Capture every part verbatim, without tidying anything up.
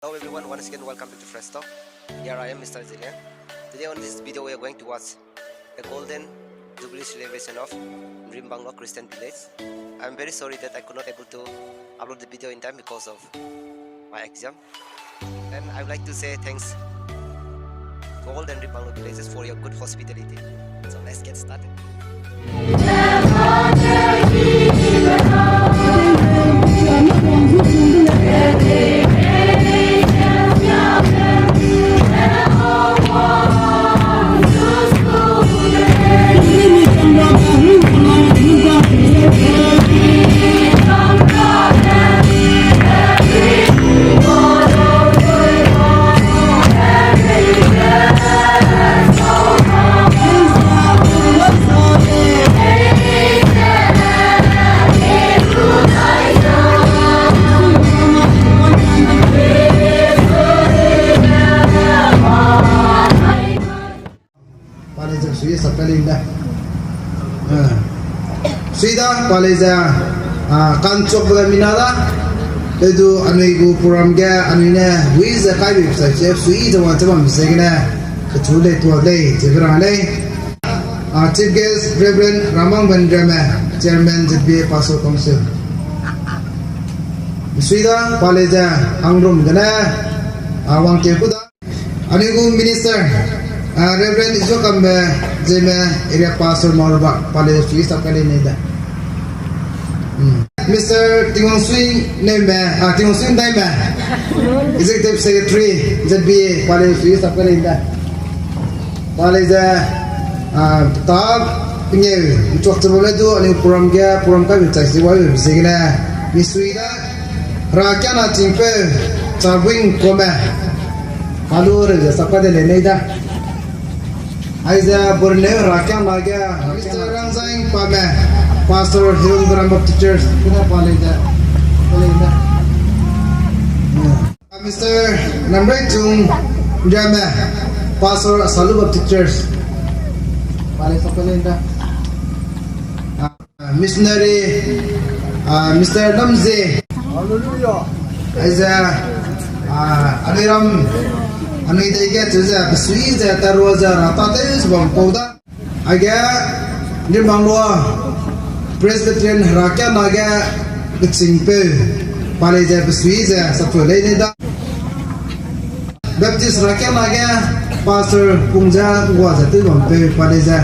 Hello everyone, once again welcome back to Fresh Talk. Here I am, Mister Zelian. Today on this video we are going to watch the Golden Jubilee celebration of Nrimbanglo Christian Village. I'm very sorry that I could not able to upload the video in time because of my exam. And I would like to say thanks to all the Nrimbanglo villages for your good hospitality. So let's get started. Palei ze sui sap ka lei da. Ah. Sui da, palei ze, ah, kan chok be mina da. Ledu anui gu program ge anui ne wi ze kai bi sai che sui ze wan che bam ze gene. Kechu lei tua lei, ze be rang lei. Ah, Chief Guest Reverend Ramang Benjamin, Chairman Z B A Pastor Council. Sui da, palei ze, ang rum gene, ah, wang ke ku da. Anui gu minister, ah, Reverend Isokambe Zeme, Area Pastor Maurbak, palei sui sap ka lei nei da. Hmm. Mister Tingwangsui Neme, ah, Tingwangsui Ndaime, Executive Secretary, Z B A, palei sui sap ka lei da. Palei ze, ah, ta, pengeu, nchuak chebo le du, anui program ge, program kai bi chai si wai bi si gene, mi sui da. Herakiangna chingpeu, Chabuing Kome. Palu re ze sap ka de lei nei da. Aize Borneo herakiangna ge, Mister Rangzaing Pame, Pastor Hiron Bram Baptist Church, kuna palei ze, palei ze. Mister Namreichung Ndiame, Pastor Asalu Baptist Church. Palei sap ka lei da. Ah, missionary, ah, Mister Namze. Hallelujah. Aize, ah, anui ram, anui dei ge chu ze, besui ze, taro ze, ra ta te ze bam pau da. Aige, Nrimbanglo Presbyterian herakiangna ge, kechingpeu, palei ze, besui ze, sap lei nei da. Baptist herakiangna ge Pastor Pungza ngua ze tew bam peu palei ze,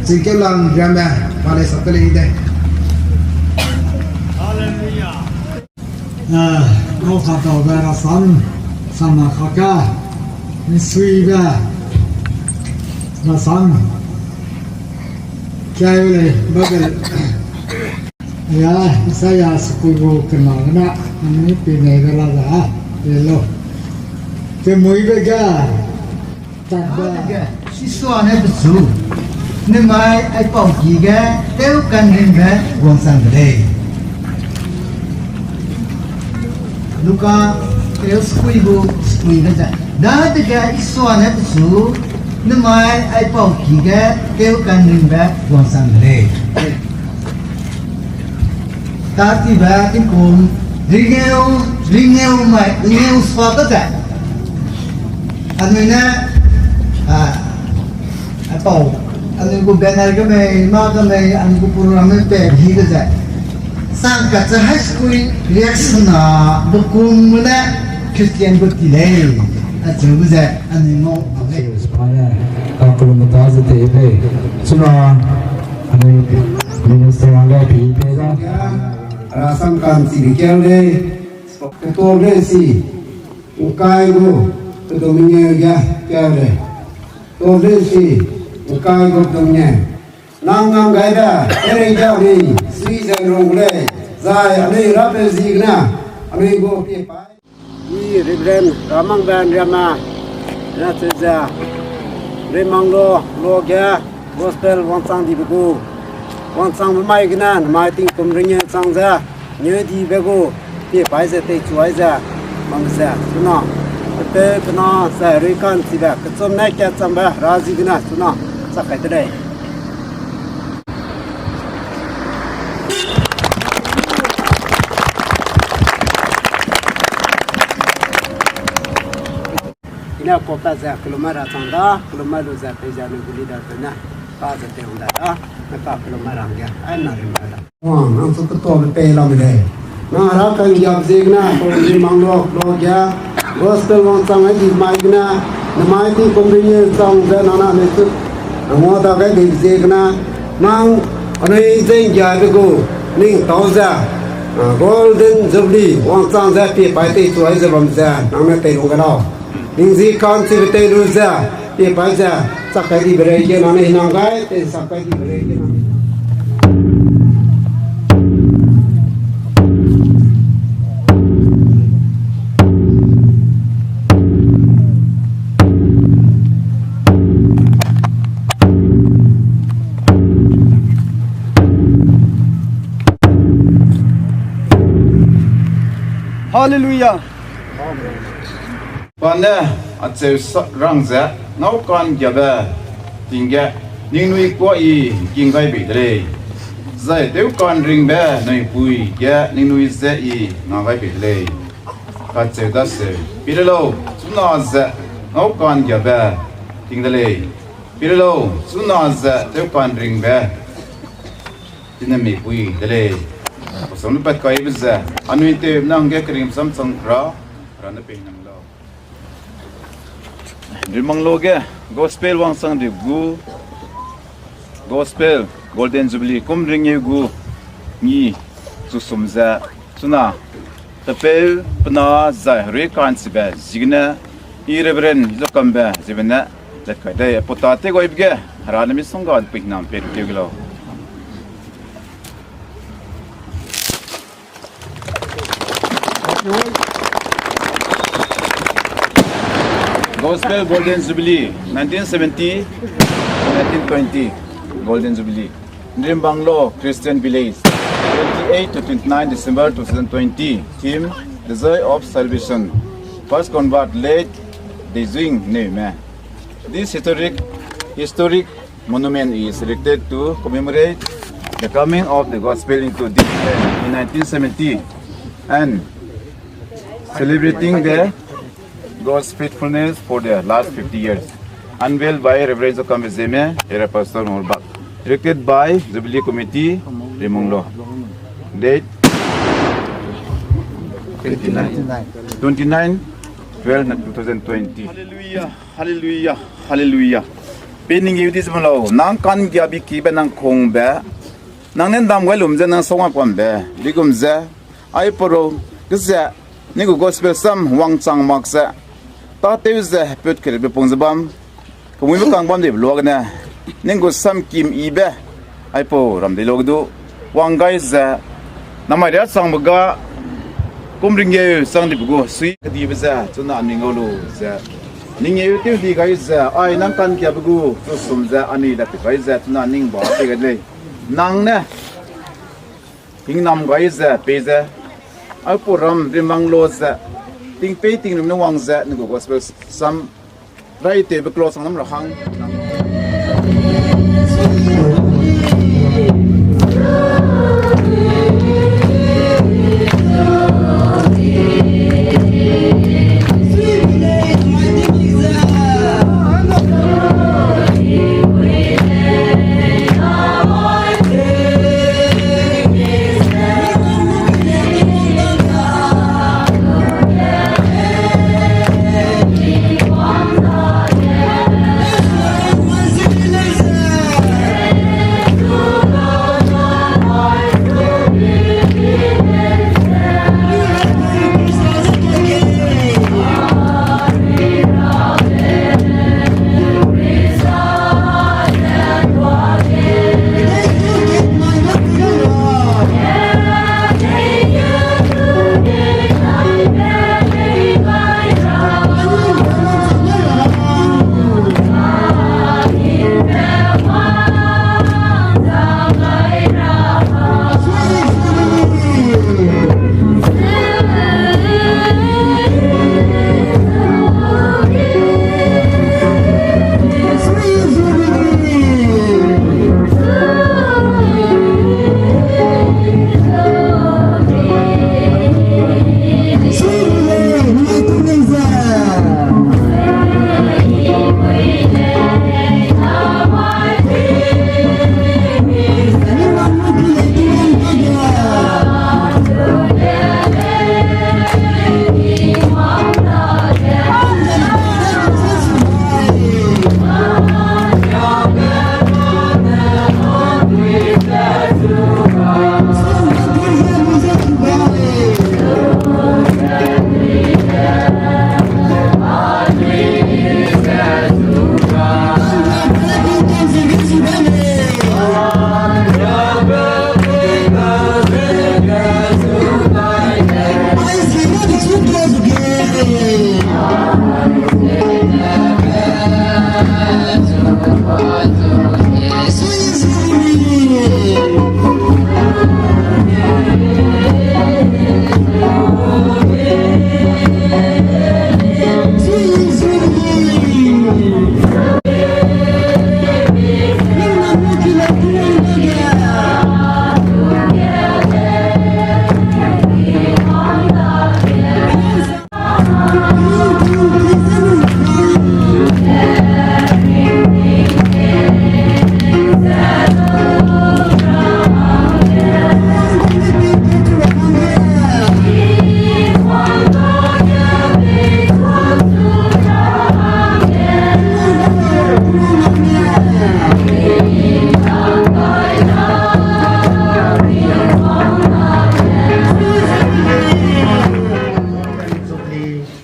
Zingkeulang Riame, palei sap ka lei de. Hallelujah. Eh, ngau sa tau be rasam, sama kaka, misui be rasam, kiai lei, Bible. Aya, Isaiah sekui gu kena gena, anui pi nei be la da, pe lo. Kemuibe ge, tatbe ge, Isua ne pechu, nemai aipau ki ge, teu kanringbe guangchang de lei. Luka, teu sekui gu sekui ge ze, dadege Isua ne pechu, nemai aipau ki ge, teu kanringbe guangchang de lei. Tatibe tingkum ringeu, ringeu mai, ringeu sua ka ze. Anui ne, ah, apau, anui gu banner ge mei, ma ge mei, anui gu program ge pe hi ka ze. Sangkatse high school reaction na, bekum ne Christian gu ti lei, acheu ze, anui ngau, a lei. Spane, ka kilometer ze te lei. Chuna, anui minister hangge pi pe da. Rasam kan chi bi keu lei. Keto lei si. Ukai gu. Keto mingeu ge keu lei. To lei si. Ukai gu keto mingeu. Nang nang gai da. Erei da ni. Sui ze rong lei. Zai anui rape zi gena. Anui gu pie pai. I Reverend Ramangbe Nriame, na cheze, Nrimbanglo, lo ge, gospel wangchang dibe gu, wangchangbe mai gene, namai tingkum ringeu chang ze, ngeu dibe gu, pie pai ze teichu ai ze, bam ze, chuna, pete kena ze, rui kan chibe, kechum ne kat changbe, ra zi gene, chuna, sa kai de lei. Ne kopat ze kelum ra chang da, kelum lu ze pei ze anui gu leader peu ne, ka ze tei hang da da, ne ka kelum ra hangge, ai na rim ra da. Wang, nang chu ketuabe pei lam lei. Nang hera kanggiabe ziegene, Rimanglo, lo ge, gospel wangchang ai di mai gene, nemai tingkum ringeu chang ze nang na ne chu, ngua da gai di ziegene, nang anui ze nggiabe gu, ning tau ze, a, Golden Jubilee wangchang ze pie pai tei chu ai ze bam ze, nang ne tei lung ga lau. Ning zi kan chibe tei lu ze, pie pai ze, chak kai dibe rei ge nang ne hinam gai, tei sak kai dibe rei ge nang ne hinam gai. Hallelujah. Pa ne acheu sa rang ze, ngau ka'nggiabe ting ge ningnui kuâ i ngking gai bei de lei. Zai tew ka'nringbe nui pui ge ningnui je i nga gai bei de lei. Kacheu daseu, pie le lau, chuna ze ngau ka'nggiabe ting de lei. Pie le lau, chuna ze tew ka'nringbe tingnui pui de lei. Pasam lu pat kaibe ze, anui tew nang ge keringbe sam chang ra, ra ne pei nang lau. Rimanglo ge gospel wangchang di gu, gospel Golden Jubilee kum ringeu gu ngi chusum ze chuna, tepeu pena zai herui ka'nchibe ziegene, i Reverend Izokambe ziebe ne let kai dei, pota tew gaibe ge, hera ne misongga pui hinam pei keu ge lau. Gospel Golden Jubilee, nineteen seventy, nineteen twenty, Golden Jubilee. Nrimbanglo Christian Village, twenty-eight to twenty-nine December two thousand twenty. Theme, The Joy of Salvation. First convert, late Dezing Neume. This historic, historic monument is erected to commemorate the coming of the gospel into this land in nineteen seventy and celebrating the God's faithfulness for the last fifty years. Unveiled by Reverend Izokambe Zeme, Area Pastor Morbak. Erected by Jubilee Committee, Rimanglo. Date twenty-nine, twenty-nine twelve two thousand twenty. Hallelujah. Hallelujah, hallelujah. Pe ning eu di zeme lau, nang ka'nggiabe kibe nang kungbe, nang ne ndam gai lum ze nang song a kuambe, ligum ze, aipau ru, ge ze, ning gu gospel sam wangchang mak ze, tatew ze, put keribe pung ze bam, kemuibe kang bam dibe luagene, ning gu sam kim ibe, aipau ram dei lo ge du, wang gai ze, namai ria changbe ga, kum ringgeu chang dibe gu, sui kedibe ze, chuna ning ngau lu ze. Ning ngeu tew di gai ze, ai nang ka'nggiabe gu, chusum ze, anui da te gai ze, chuna ning ba te gai lei. Nang ne, hingnam gai ze, pei ze, aipau ram rimang lo ze, tingpei tingnum ne wang ze, ning gu gospel sam, rai tewbe close sang nam ra hang.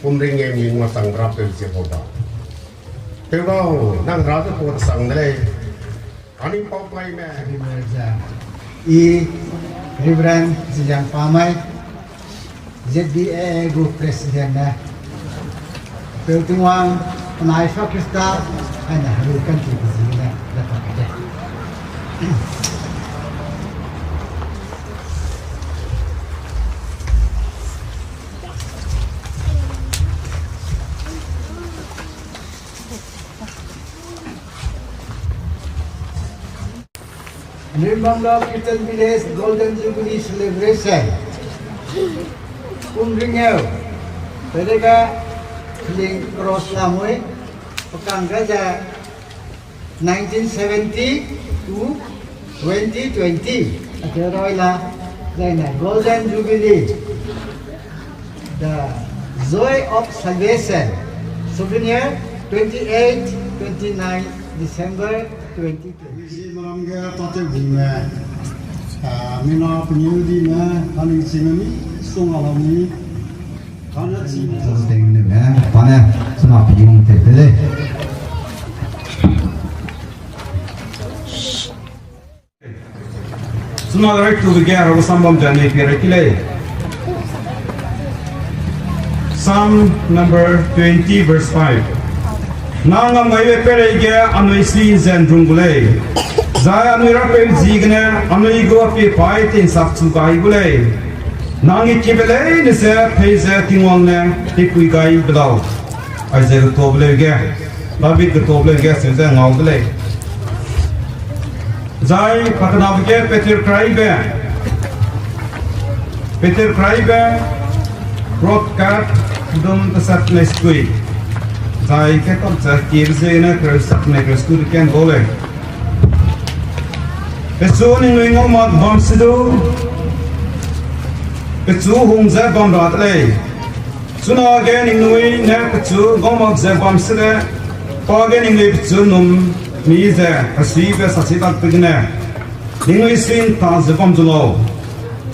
Pumring e mi ngua sang bra peu Jehova. Tew gau, nang ra ze po sang de lei. Ani pau pai me. Reverend Zia. I Reverend Ziyang Pamai, Z B A A gu President ne. Peu Tingwang, penai fa Krista, aine heru kan ti zi ne, da pa ke. Nimbangla Christian Village Golden Jubilee Celebration. Kum ringeu, pedega kling cross lamui, pekang gaza nineteen seventy to twenty twenty, ake roi la, zaine Golden Jubilee, the Joy of Salvation, Souvenir, twenty-eight, twenty-nine December twenty twenty. Zi maram ge tate bung me, ah, mina penyu di me, haling si me mi, song alam mi, Teng ne me, pa ne, sena pi mong te te lei. Sena rai tu ge ra sam bam jane pi rai ki lei. Psalm number twenty, verse five. Nang ngam gaibe peirei ge anui si zen rung gu lei. Zai anui rapeu ziegene anui gu api pai tinsak chu gai gu lei. Nang i kibe leine ze pei ze Tingwang ne pekui gai be lau. Aize getobe leu ge, David getobe leu ge, seu ze ngau de lei. Zai pakenabe ge Peter Kraibe, Peter Kraibe, Rotkat, dum tesat ne skui. Zai ke tam ze kiebe ze ne kresat ne kresku de ken go lei. Pechu ningnui ngau mak bam se du, pechu hung ze bam ra de lei. Chunage ningnui ne pechu ngau mak ze bam se le, pa ge ningnui pechu num mi ze, hasuibe sasi tak pe gene, ningnui sin ta ze bam zu lau.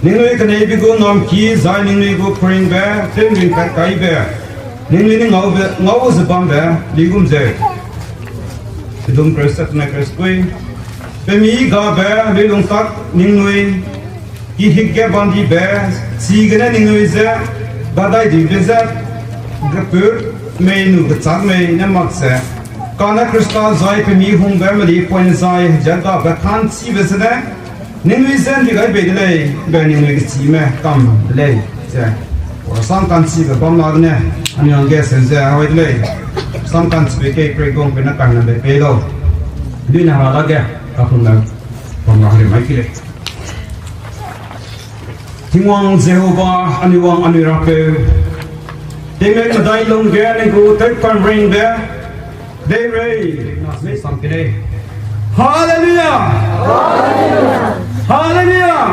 Ningnui keneibe gu namki zai ningnui gu peringbe, tewring pat kaibe, ningnui ne ngaube, ngau ze bambe, ligum ze. Pedum kresat ne kreskui. Pemi gabe, luilung tak ningnui, kihik ge bandibe, chigene ningnui ze, badai dibe ze, geput, mei nu gechak mei ne mak ze. Kane Krista zai pemi hungbe meli poine zai, hezat gabe thanchibe zene, ningnui ze ndi gai bei de lei, be ningnui gechime kam de lei, ze. Sam kanchibe bam la gene, anui hangge seu ze hawai de lei. Sam kanchibe kei pray gong pe ne kaina be pei lau. Duine hera dage, kapunme, bam la heri mai ki lei. Tingwang Jehova, anui wang anui Rapeu. Teme medai lungge ne gu tewpam ringbe. Deirei, na mei sam ki lei. Hallelujah! Hallelujah!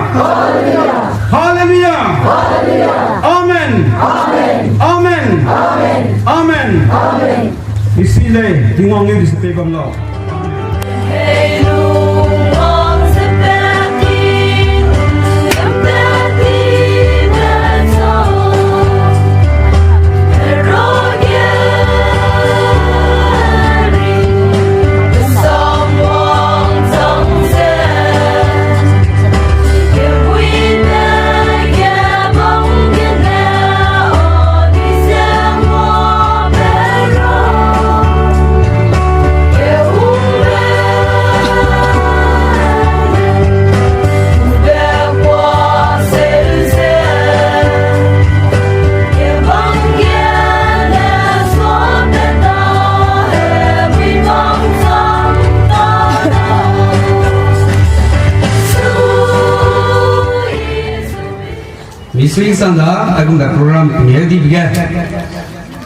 Hallelujah! Amen! Amen! Amen! Isi lei, Tingwang ne di se pei bam lau. Sui sang da, aigum da program neu di bige.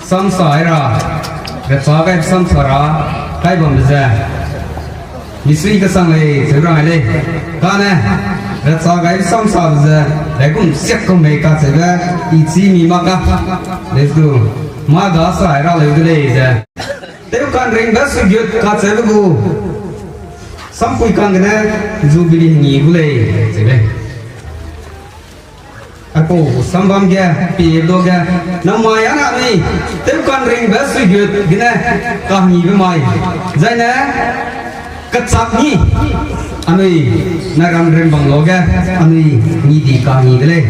Samsa ai ra, recha gai samsa ra, kai bam ze. Misui kasang lei, zeu rang lei. Kane, recha gai samsa ze, aigum siak kum mei ka zebe, i chi mi ma ka. Let's go. Ma da sa ai ra leu de lei ze. Teu kan ring da su gut ka zebe gu. Sampui kan gene, Jubilee ni gu lei, zebe. Aipau sambam ge, pie lo ge, namai ana ni, teu kan ring be sui gut gene, kahang ni be mai. Zaine, kachak ni, anui, na ram rim bang lo ge, anui, ni di kahang ni de lei.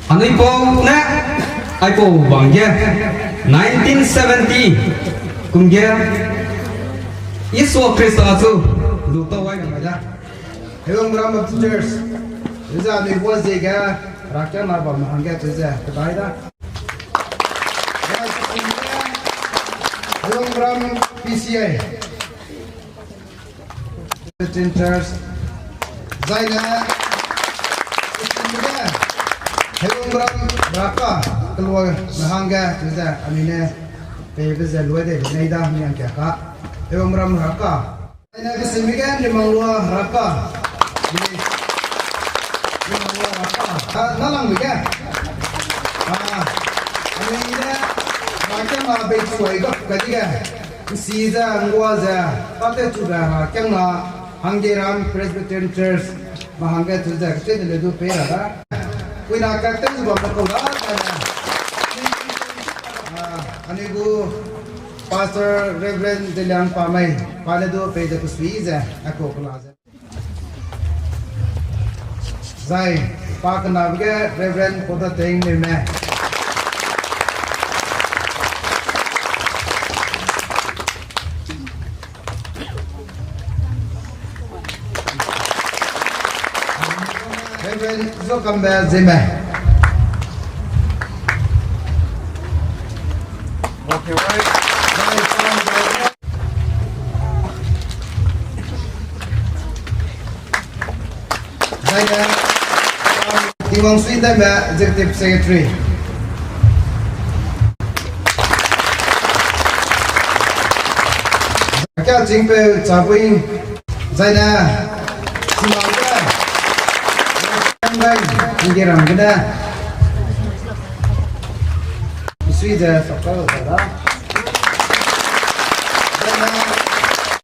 Anui pau ne, aipau bang ge, nineteen seventy, kum ge, Isua Krista chu, lu tau wai ni da. Hewang Bram Baptist Church, eza anui bua ziege, rakiangna bam hangge cheze, kedai da. Hewang Bram P C I. Baptist Church. Zaine, Hewang Bram raka, kelua na hangge cheze, anui ne, pe be ze lua de, nei da, miang kia ka. Hewang Bram raka. Aine kesimige Nrimanglua raka. Nrimanglua raka. A, na lang mige. A, anui ne, rakiangna bei chuai gap ka dige. Nsi ze, ngua ze, tate chu be rakiangna, Hanggeram Presbyterian Church, ma hangge chu ze, kete de le du pei ra da. Puina ka te zu bam na kau da, zaine. A, anui gu Pastor Reverend Deliang Pamei, pa ne du pei ze kesui ze, a kau kela ze. Zai, pa kenabe ge Reverend Podateng Neume. Reverend Zokambe Zeme. Okay, right. Zai, um, Tingwang Sui Ndaime, Executive Secretary. Kia Chingpeu Chabui, zaine, Simangge, Ngiram gene. Sui ze, sakau da.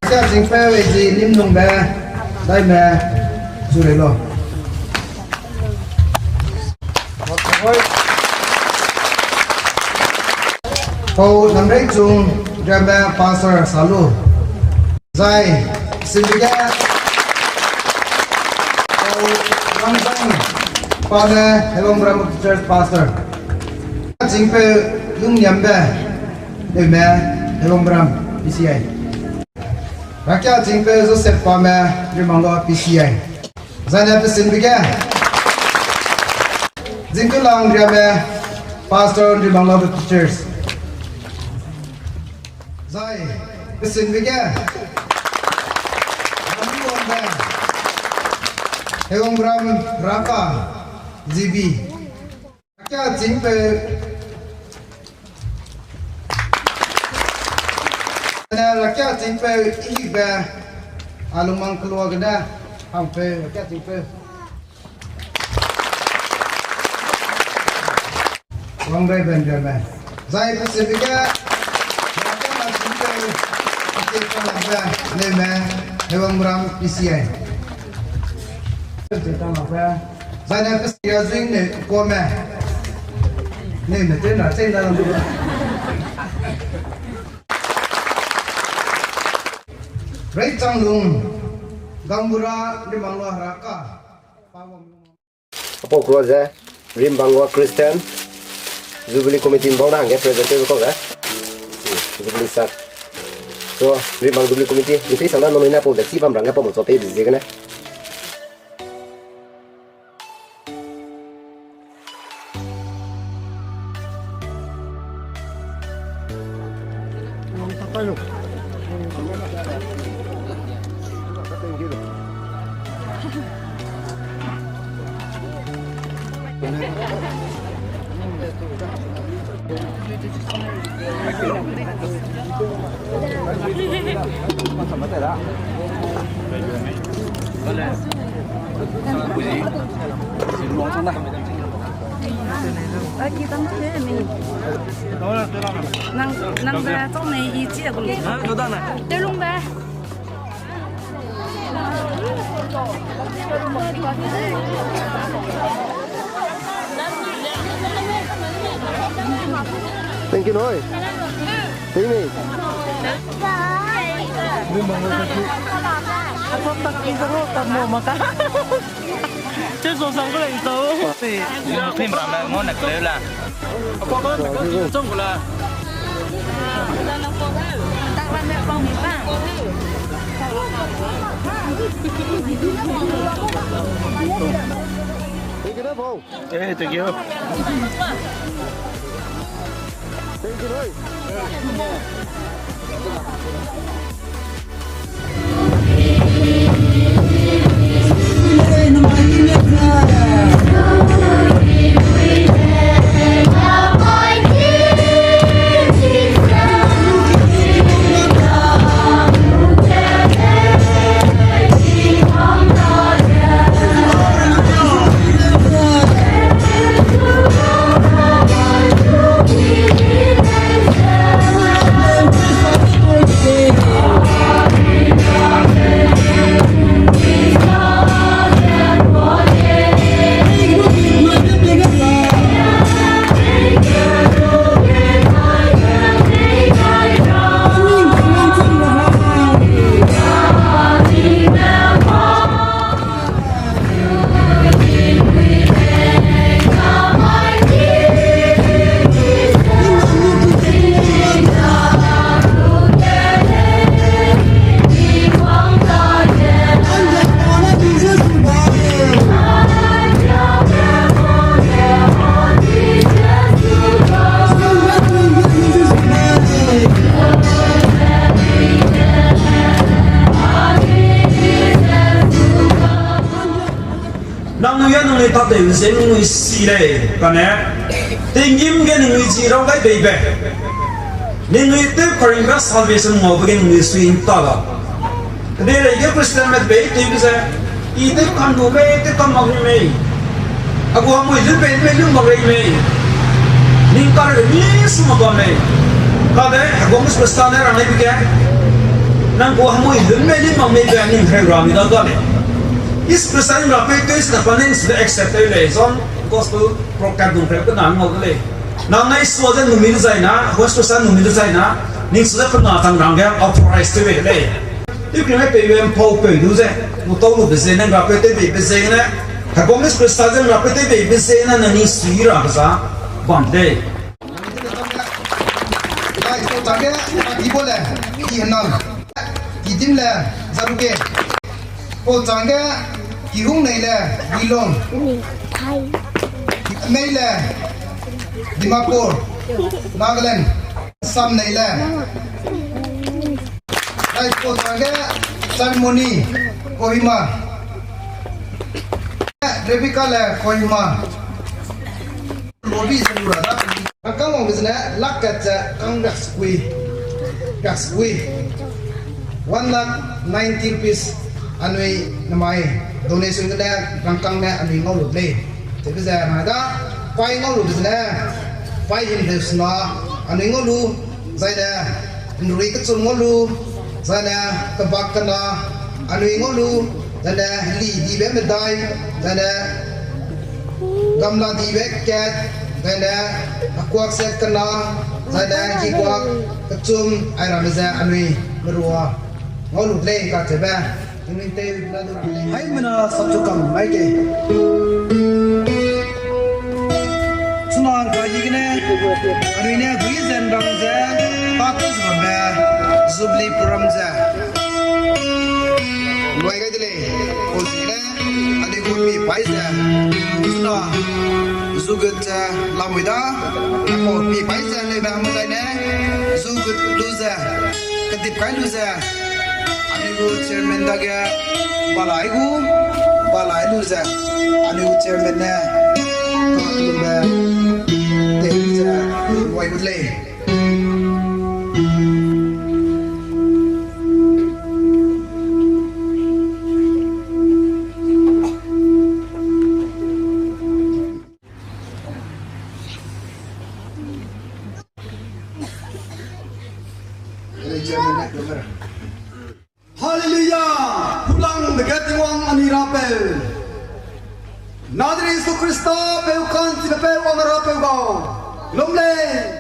Sia Chingpeu Eiji Limnungbe, daime, zure lo. Pau Namreichung, Riame Pastor Salu. Zai, Sibige, Ramzang, pa ne, Hewang Bram Church Pastor. Chingpeu Lungniambe, Neume, Hewang Bram, P C I. Rakia Chingpeu Joseph Pame, Nrimanglua, P C I. Zaine pesin bige. Zingkulang Riame, Pastor Nrimanglua Baptist Church. Zai, pesin bige. Hewang Bram Raka, G B. Rakia Chingpeu. Ne Rakia Chingpeu ibe. Alungmang kelua gene. Hangpeu, Rakia Chingpeu. Wang bai ben ben ben. Zai pe se bige, Rakia Chingpeu, ake pa na be, ne me, Hewang Bram P C I. Pe se ta na be. Zaine pe sia zuing ne kome. Ne me te na te na lu. Rei chang lung. Gambura Nrimanglua Raka. Apau kro ze. Nrimanglua Christian Jubilee Committee bau na hangge present te ko ge. Jubilee sir. So, Nrimanglua Jubilee Committee, ni te sana no ne apau de chi bam rang ge pau mo so pe bi ziegene. Nang, nang da tau nei i chi a gu. Teu lung da. Thank you, noi. Thank you. Apa tak ki zero tak mo mata. Tew so sang ko lei tau. Team ram na ngau na kleu la. Apa kan zong ko la. Thank you. Thank you, noi. Nangnui a nangnui tatdeu ze ningnui si lei, kane tinggîm ge ningnui ji rau gai beibe. Ningnui tew karingbe salvation ngaube ge ningnui sui nta la. Kedeirei ge Christian me bei tewbe ze, i tew kam lu mei, tew kam mak mei. A gu hemui lu bei mei, lu mak rei mei. Ning kar ge mi su mak bam mei. Kade, a gu mis Christian ne rang lei bi ge. Nang gu hemui lu mei, lu mak mei be ning heu ra mi da ga lei. Is Christian ra pe tew si na pa ning si de accept tew lei. John Gospel Prokat dungpeu kena ngau de lei. Nang nai sua ze numi de zai na, West Coast numi de zai na, ning sua ze kena tang rang ge authorize tew bei de lei. Tew kena pei we mpau peu du ze, mutau lu be ze, nang ra pe tew bei be ze ne, Heguang Yesu Khrista ze nang ra pe tew bei be ze ne, nang ning sui ra be za, bam de lei. Lai so ta ge, ki bo le, ki henang. Kidim le, Zaruge. Pau chang ge, Kihung nei le, Guilong. Nei le, Dimapur, Nagaland. Sam nei le. Ai pau chang ge, Chanmoni, Kohima. Rebecca le, Kohima. Lobi ze lu ra da. Rangkâng wang be zene, lak kat ze, kang riak sekui. Riak sekui. One lakh ninety rupees anui namai donation gene rangkâng ne anui ngau lu de lei. Tebe ze nai da, pai ngau lu be zene, pai him de sena anui ngau lu, zaine, nrui kechum ngau lu, zaine, kebak kena, anui ngau lu, zaine, li dibe medai, zaine, gamla dibe kat, zaine, akuak set kena, zaine, kikuak, kechum, airamme ze anui merua ngau lu de lei kachebe. Tingning tei na du ra lei. Haimena sap chu kam mai ke. Chuna ngka yi gene, anui ne gui zen ram ze, pa te zu bambe, Jubilee program ze. Luai gai de lei, o zi ne, anui gu pi pai ze. Chuna, zu gut ze, lamui da, ko pi pai ze, ne ba mu zai ne, zu gut lu ze, kedip kai lu ze. Anui gu chairman dage, balai gu, balai lu ze. Anui gu chairman ne, Lungbe, tei ze, wai gut lei. Haleluya! Hulang dege Tingwang anui Rapeu, Nazareth Jisu Khrista peu ka'nchibe peu ane Rapeu gau, lum lei.